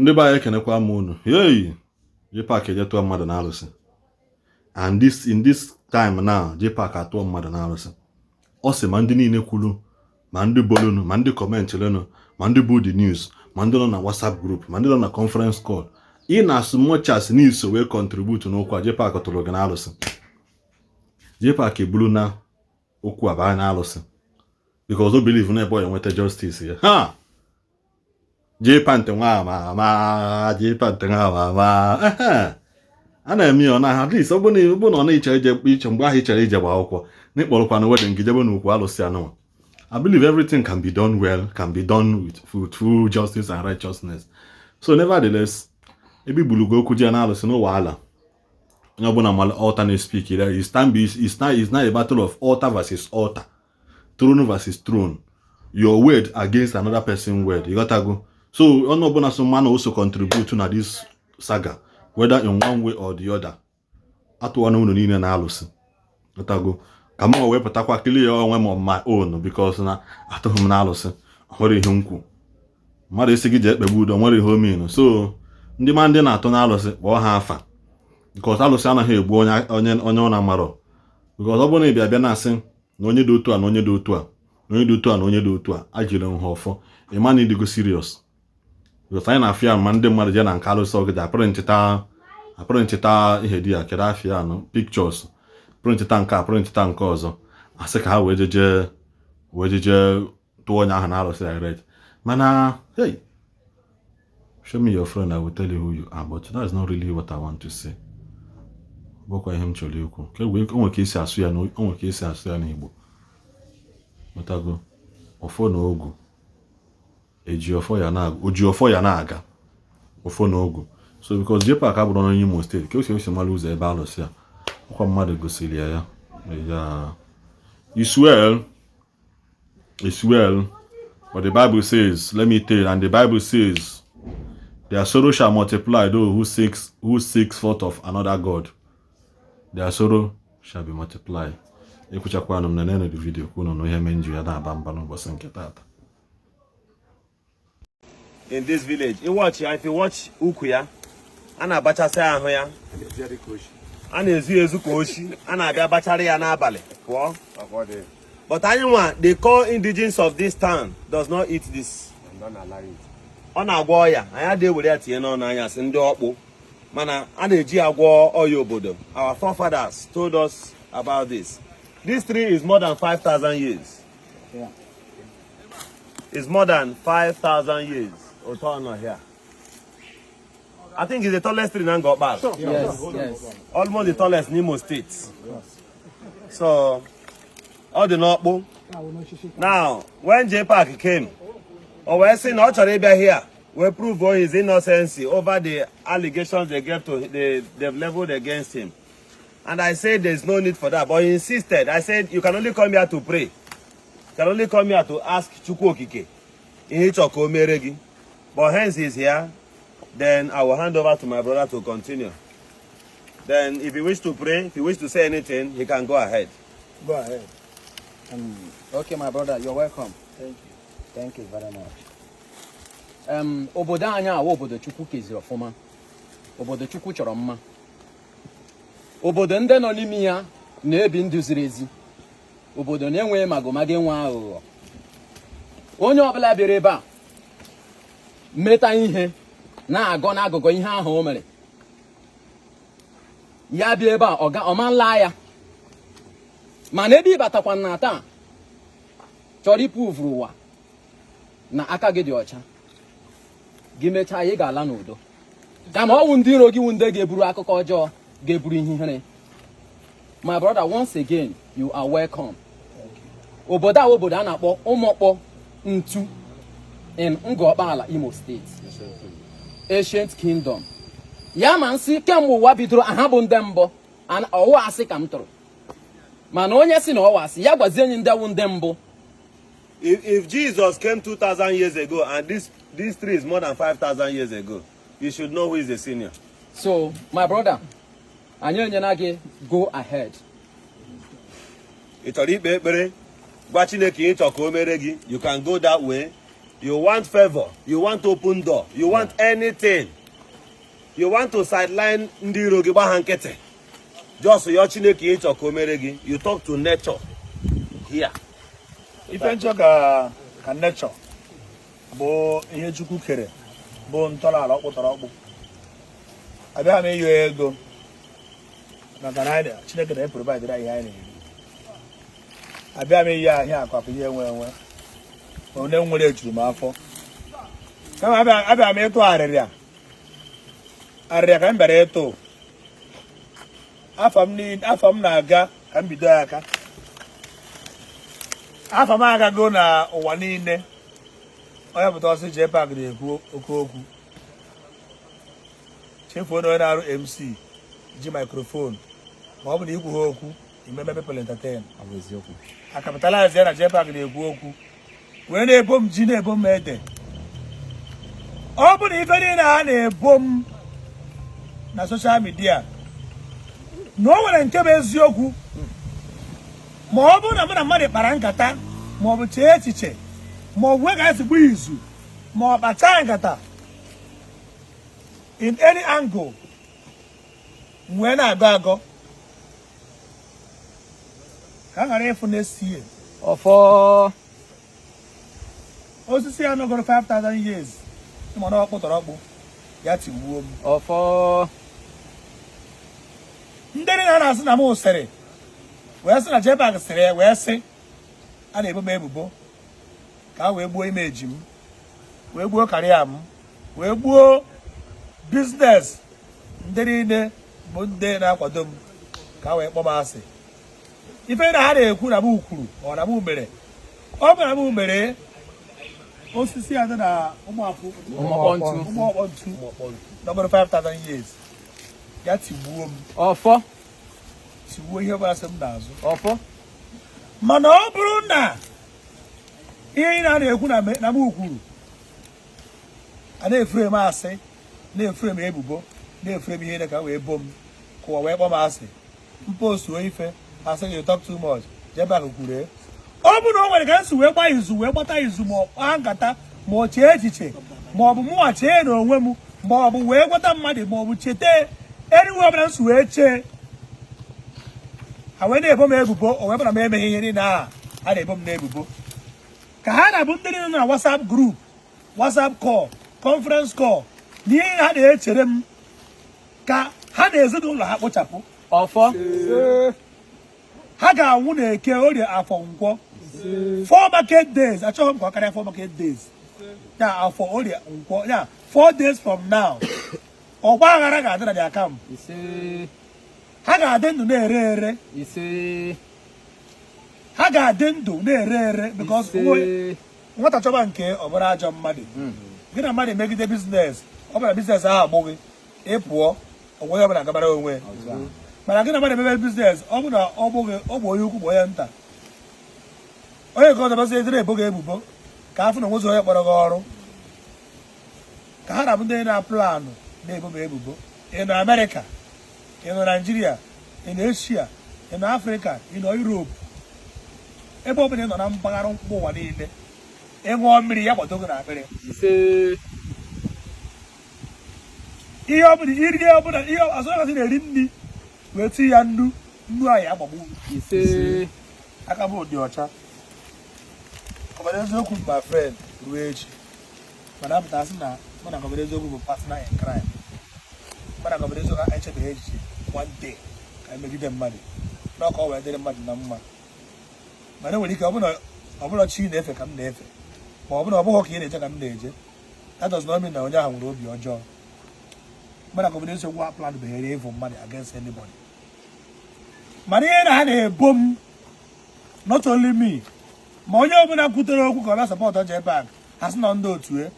Ndị be anyị, ekenekwa m unu. Hey, JPAC eje tụọ mmadụ na arụsị, and this in this time now, JPAC atụọ mmadụ na arụsị. Ọ sị ma ndị niile kwuru, ma ndị bolunu, ma ndị commentịrịnụ, ma ndị bụ the news, ma ndị nọ na WhatsApp group, ma ndị nọ na conference call, in as much as n'iso wee contribute n'okwu a, JPAC tụrụ gị na arụsị. JPAC eburu na okwu a baa na arụsị because o believe na ebe ọ enweta justice ya. Ha JPAC nwa ama ama, JPAC nwa ama ama. Ehe, a na-eme ya ọ na at least ọ bụ na ọ na-eche ije iche mgbe ahụ ị chere ije gba akwụkwọ na ịkpọrọkwa na wedding gị jebe n'ukwu alụsị anụnwa. I believe everything can be done well, can be done with true justice and righteousness. So nevertheless, ebe igbulugo okwu ji ya na alụsị n'ụwa ala, onye ọbụla mara altar na-speak there. It's time be it's not a battle of altar versus altar, throne versus throne, your word against another person word. You gotta go. So onye ọbụla so mmanụ also contribute na this saga, whether in one way or the other, atụwana unu niile na alụsị. Ghọtago? Ka m wee pụtakwa clear onwe m on my own, because na atụghị m na alụsị. Nwere ihe m kwu mmadụ isi gị jee kpegbu udo, nwere ihe omenu. So ndị ma ndị na-atụ na alụsị, kpọọ ha afa, because alụsị anaghị egbu onye onye onye ọ na-amarọ, because ọ bụrụ na ị bịa bịa na-asị na onye dị otu a, na onye dị otu a, na onye dị otu a, na onye dị otu a, ajiri nha ọfọ, ịma na ịdịgo serious, because anyị na-afịa ma ndị mmadụ jee na nke alụsị ọgịja aprintịta ihe dị ya kedu afịa anụ pictures, printịta nke a, printịta nke ọzọ, asị ka ha wee jeje tụọ onye ahụ na alụsị direct. Mana hey, show me your friend, I will tell you who you are. But that's not really what I want to say. Bụkwa ihe m chọrọ ikwu ka o nwere ka esi asụ ya o nwere ka esi asụ ya n'Igbo. Ghọtago? Ọfọ na ogu eji ọfọ ya na oji ọfọ ya na-aga, ọfọ na ogu. So because JPAC abụrụ onye Imo Steeti, ka o si mara ụzọ ebe alụsị a, ọkwa mmadụ gosiri ya ya ya. It's well, it's well, but the Bible says, let me tell you, and the Bible says their sorrow shall multiply, those who seeks forth of another God, their sorrow shall be multiplied. Ekwuchakwanụ m na nene the video ka unu nụ ihe mee nji ya na-aba mba n'ụbọchị nke taata. In this village, you watch ya, if you watch ukwu ya, a na-abachasị ahụ ya, a na-ezu ezu ka oshi, a na-abịa bachara ya n'abalị pụọ. But anyị nwa, the core indigenes of this town, does not eat this. Ọ na-agwọ ọya. Anyị adịghị ewere ya tinye n'ọnụ anyị asị ndị ọkpụ, mana a na-eji ya gwọọ ọya obodo. Our forefathers told us about this. This tree is more than 5000 years. It's more than 5000 years. Otu ọ nọ here, I think it's the tallest tree na Ngor Okpala. Yes. Almost the tallest in Imo State. So ọ dị n'ọkpụ. Now, when JPAC came, o wee sị na ọ chọrọ ịbịa here wee prove his innocence over the allegations they gave to the they've leveled against him. And I said there's no need for that, but he insisted. I said you can only come here to pray, you can only come here to ask Chukwu Okike ihe ị chọrọ ka o mere gị. But hence he's here, then I will hand over to my brother to continue. Then if he wish to pray, if he wish to say anything, he can go ahead. Go ahead. Okay, my brother, you're welcome. Thank you. Thank you very much. Obodo anyị awa obodo Chukwu keziri ọfụma. Obodo Chukwu chọrọ mma. Obodo ndị nọ n'ime ya na-ebi ndụ ziri ezi. Obodo na-enweghị magomago, enwe aghụghọ. Onye ọbụla bịara ebe a meta ihe na-agọ n'agụgọ ihe ahụ o mere ya bịa ebe a ọga ọma nlaa ya. Mana ebe ị batakwa na taa chọrọ ịpụvuru ụwa na aka gị dị ọcha, gị mechaa ya, ị ga-ala n'udo. Kama ọ wụ ndị iro gị wụ ndị ga-eburu akụkọ ọjọọ, ga-eburu ihe ihere. My brother, once again, you are welcome. Obodo a wụ obodo a na-akpọ Ụmụkpọ Ntu in Ngor Okpala, Imo State, ancient kingdom. Ya ma nsị kemgbe ụwa bidoro, aha bụ ndị mbụ. Ọwụ asị ka m tụrụ, mana onye si na ọwa asị ya gwazie enyi ndị wụ ndị mbụ. If Jesus came 2,000 years ago and this tree is more than 5,000 years ago, you should know who is the senior. So my brother, anyị enyela gị go ahead. Ị chọrọ ikpe ekpere, gwa Chineke ihe ị chọrọ ka o mere gị, you can go that way. You want favor, you want open door, you want anything, you want to sideline ndị iro gị, gba ha nkịtị, just yọọ Chineke ịchọ ka o mere gị. You talk to nature here. Ife nchọ ka nature bụ ihe Chukwu kere bụ ntọala ọkpụtọrọ ọkpụ. Abịaghị m ịyọ ego maka na Chineke na-eprovide anyị ihe anyị na-eri. Abịa m iyi ahịa akụ akụ ihe enwe enwe onye nwere ejuru m afọ, kama abịa m ịtụ arịrịa arịrịa ka m bịara ịtụ afọ m niile. Afọ m na-aga ka m bido ya aka, afọ m agago na ụwa niile. Onye pụta ọsị JPAC na-ekwu oke okwu, chefuo na onye na-arụ MC ji microphone, ma ọ bụ na ikwu ha okwu imeme people entertain. Ọ bụ eziokwu. A capitalize ya na JPAC na-ekwu okwu wee na-ebo m ji, na-ebo m ede. Ọ bụ na ife niile a na-ebo m na social media na o nwere nke bụ eziokwu, ma ọ bụrụ na mụ na mmadụ kpara nkata, ma ọ bụ chee echiche, ma ọ bụ nwee ka esi gbuo izu, ma ọ kpachaa nkata in any angle, m wee na-agọ agọ ka a ghara ịfụ next year. Ọfọ. Osisi ya nọgoro 5000 years, mana ọ kpụtọrọ ọkpụ ya tigbuo m. Ọfọ. Ndị niile a na-asị na m sịrị wee sị na JPAC sịrị ya wee sị a na-ebo m ebubo ka a wee gbuo image m, wee gbuo career m, wee gbuo business, ndị niile bụ ndị na-akwado m, ka a wee kpọọ m asị. Ife na ha na-ekwu na m kwuru ma ọ na m mere, ọ bụ na m mere, osisi a dị na ụmụafụ. Ụmụọkpọntu. Ụmụọkpọntu nọgoro 5000 years ya tigbuo m. Ọfọ. Tigbuo ihe ọbụla sị m n'azụ. Ọfọ. Mana ọ bụrụ na ihe ị na-ekwu na m kwuru a na-efure m asị, na-efure m ebubo, na-efure m ihe ka wee bo m, ka ụwa wee kpọọ m asị, mpostuo ife asị gị talk too much, JPAC kwuru, ọ bụ na o nwere ka m si wee gbaa izu, wee gbata izu, ma ọ kpaa nkata, ma ọ chee echiche, ma ọ bụ mụnwa chee n'onwe m, ma ọ bụ wee gwata mmadụ, ma ọ bụ cheta eriwe ọbụla m si wee chee, ha wee na-ebo m ebubo, o wee bụra m emeghị ihe niile ahụ a na-ebo m n'ebubo, ka ha na-abụ ndị niile nọ na WhatsApp group, WhatsApp call, conference call, na ihe ha na-echere m, ka ha na ezinụlọ ha kpochapụ. Ọfọ. Ha ga-anwụ na Eke, Orie, Afọ, Nkwọ, four market days. Achọghị m ka ọ karịa four market days, ya Afọ, Orie, Nkwọ, ya 4 days from now, ọgba aghara ga-adị na their camp. Ise. Ha ga-adị ndụ na-ere ere. Ise. Ha ga-adị ndụ na-ere ere because Ise. nwata chọba nke ọ bụrụ ajọ mmadụ, gị na mmadụ emegide business, ọ bụla business ahụ agbụghị, ị pụọ, onwe onye ọbụla gabara onwe. Mana gị na mmadụ emebe business, ọ bụ na ọ bụghị, ọ bụ onye ukwu bụ onye nta, onye nke ọzọ bazi edere ebo gị ebubo ka afọ na onwezi onye kpọrọ gị ọrụ, ka ha na-abụ ndị na-aplanụ na-ebo m ebubo. Ị nọ Amerịka, ị nọ Naijiria, ị nọ Eshia, ị nọ Afrịka, ị nọ Europe, ebe ọ bụla ị nọ na mpaghara mkpụ ụwa niile, ị ṅụọ mmiri ya gbado gị n'akpịrị. Ise. Ihe ọbụla iri ọbụla, ihe azụ na-eri nri wee tinye ya nnu, nnu ahụ ya agbagbu. Ise. Aka m dị ọcha. Kọbara eziokwu, my friend, ruo echi. Mana apụta sị na mụ na Kọbara eziokwu bụ partner in crime. Mụ na Kọbara eziokwu echebeghị echiche one day ka emegide mmadụ na ka ọ wee dịrị mmadụ na mma. Mana enwere ike ọ bụla chi na-efe ka m na-efe, ma ọ bụla ọ bụghị ka ị na-eje ka m na-eje, that does not mean na onye ahụ nwere obi ọjọọ. Mụ na Kọbara eziokwu a plan beghere ịvụ mmadụ against anybody. Mana ihe na ha na-ebo m, not only me, ma onye ọbụla kwutere okwu ka ọ bịa support JPAC, ha sị na ndị otu e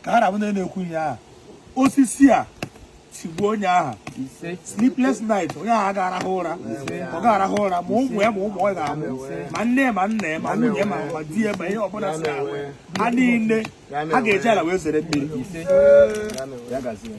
ka ha na-abụ ndị na-ekwu ihe ahụ, osisi a tigbuo onye ahụ. Ise. Sleepless night, onye ahụ aga arahụ ụra, ọ ga-arahụ ụra, ma ụmụ ya, ma ụmụ ọ ga-amụ, ma nne ya, ma nna ya, ma nwunye, ma di ya, ma ihe ọbụla si ahụ ha niile, ha ga-eji ala wee zere mmiri. Ise. Ya gazie.